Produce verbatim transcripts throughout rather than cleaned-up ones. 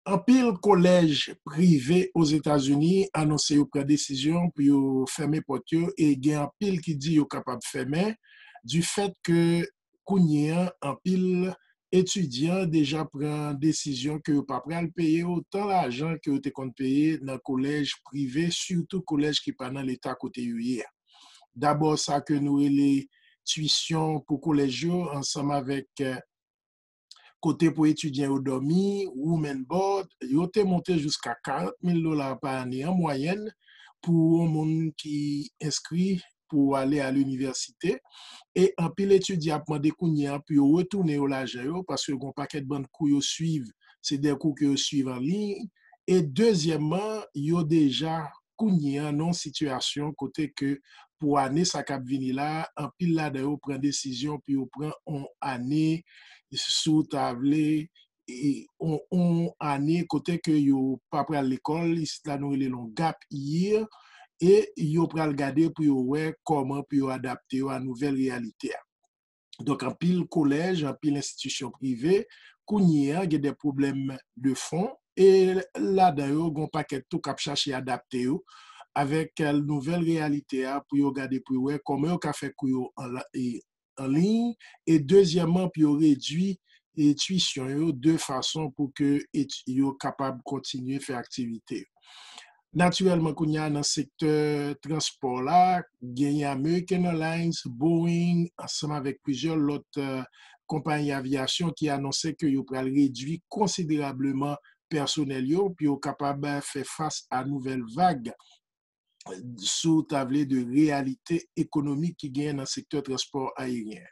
Anpil kolèj prive Ozetazini anonse yo pran desizyon pou yo fèmen pòt yo, e gen anpil ki di yo kapab fèmen, du fait que kounye an anpil etidyan deja pran desizyon ke yo pa pral peye otan lajan ke yo te konn peye nan kolèj prive, sitou kolèj ki pa nan leta kote yo ye a. Dabò, sa ke nou rele tuisyon pou kolèj yo, ansanm avèk, eh, kote pou etidyan yo dòmi, room and board, yo te monte jiska karant mil dola pa ane an mwayèn pou yon moun ki enskri pou ale a linivèsite. E anpil etidyan ap mande kounye a pou yo retounen yo lajan yo, paske gen yon pakèt bann kou yo swiv, se de kou ke yo swiv an liy. E dezyèmman, yo deja kounye a nan yon sitiyasyon kote ke pou ane sa k ap vini la, anpil ladan yo pran desizyon pou yo pran yon ane, si w ta vle, e, yon, yon ane kote ke yo pa pral lekòl, isit la nou rele l yon gap year, e yo pral gade pou yo wè kòman pou yo adapte yo a nouvèl reyalite a. Donk, anpil kolèj, anpil enstitisyon prive, kounye a, gen de pwoblèm de fon, e ladan yo, gen yon pakèt tou k ap chache adapte yo avèk, eh, nouvèl reyalite a pou yo gade pou yo wè kòman yo ka fè kou yo an la-, e, an liy, e dezyèmman, pou yo redui, e, tuisyon yo de fason pou ke et-, yo kapab kontinye fè aktivite yo. Natirèlman, kounye a nan sektè transpò la, genyen American Airlines, Boeing, ansanm avèk plizyè lòt, eh, konpayi avyasyon ki anonse ke yo pral redui konsiderableman pèsonèl yo pou yo kapab fè fas a nouvèl vag, si w ta vle, de reyalite ekonomik ki genyen nan sektè transpò ayeryen.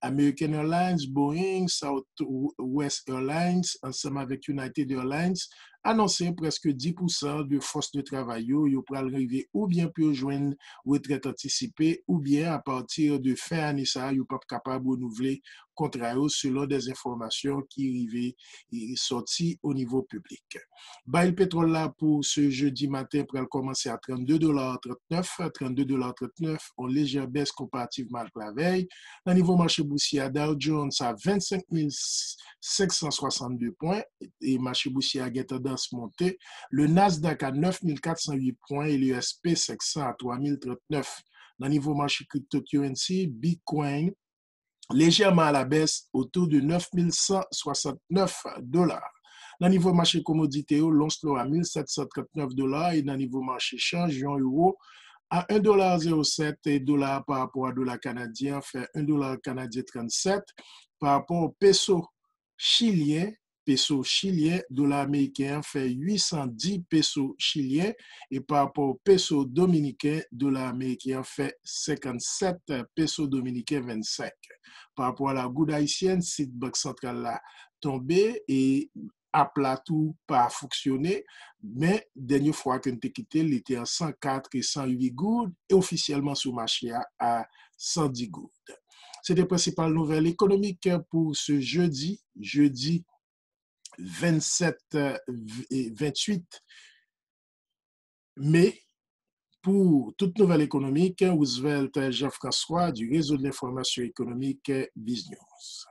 American Airlines, Boeing, Southwest Airlines, ansanm avèk United Airlines, anonse prèske dis pousan de fòs de travay yo, yo pral rive oubyen pou yo jwenn retrèt antisipe, oubyen apati de fen ane sa a, yo p ap kapab renouvle kontra yo, selon de enfòmasyon ki rive, e, sòti o nivo piblik. Baril petwòl la pou se jedi maten pral kòmanse a trannde dola trannèf, trannde dola trannèf, yon lejè bès konparativman ak lavèy. Nan nivo mache bousye a, Dow Jones a vennsenk mil senk san swasannde pwen, e mache bousye a gen tandans monte. Le Nasdaq a nèf mil kat san uit pwen e le S P senk san a twa mil trannèf. Nan nivo mache cryptocurrency, Bitcoin lejèman a la bès, otou de nèf mil san swasannèf dola. Nan nivo mache komodite yo, lons lò a mil sèt san trannèf dola e nan nivo mache chanj, yon euro a en dola zewo sèt e dola pa rapò a dola kanadyen an fè en dola kanadyen trannsèt, pa rapò peso chilyen, peso chilyen, dola ameriken an fè uit san dis peso chilyen, e pa rapò peso dominiken, dola ameriken an fè senkannsèt peso dominiken vennsenk. Pa rapò a lagoud ayisyèn, sit Bank Santral la tonbe e app la tou pa fonksyone, men dènye fwa ke n te kite l, li te an san kat e san uit goud, e ofisyèlman sou mache a, a san dis goud. Se te prensipal nouvèl ekonomik pou se jedi, jedi vennsèt, eh, v-, eh, venntuit me. Pou tout nouvèl ekonomik, Roosevelt Jean-François du Réseau de l'Information Économique, Biznews.